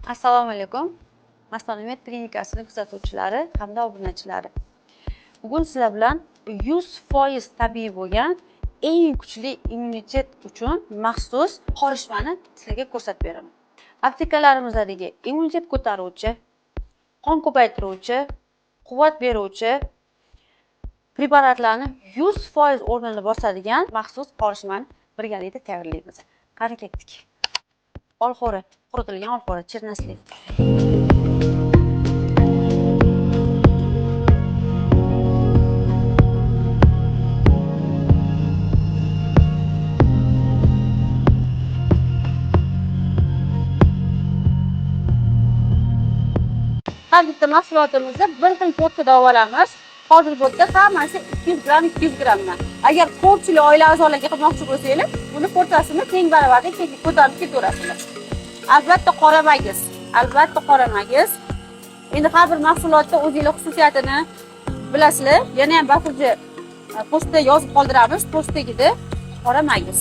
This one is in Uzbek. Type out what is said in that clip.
Assalomu alaykum. Mastona klinikasini kuzatuvchilari hamda obunachilari. Bugun sizlar bilan 100% tabiiy bo'lgan eng kuchli immunitet uchun maxsus qorishmani sizlarga ko'rsatib beraman. Aptekalarimizdagi immunitet ko'taruvchi, qon ko'paytiruvchi, quvvat beruvchi preparatlarni 100% o'rnini bosadigan maxsus qorishmani birgalikda tayyorlaymiz. Qani ketdik. Olxo'ri, quritilgan olxo'ri, чернослив. Har bitta mahsulotimizni bir xil porsiya olamiz. Hozir bu yerda hammasi 200 gramm, 200 grammdan. Agar ko'pchilik oila a'zolariga qilmoqchi bo'lsanglar, buni porsiyasini teng baravarda ko'tarib ketaverasizlar. Albatta qora magiz, albatta qora magiz. Endi har bir mahsulotda o'zinglar xususiyatini bilasizlar. Yana ham bafurja postda yozib qoldiramiz, post tagida qora magiz.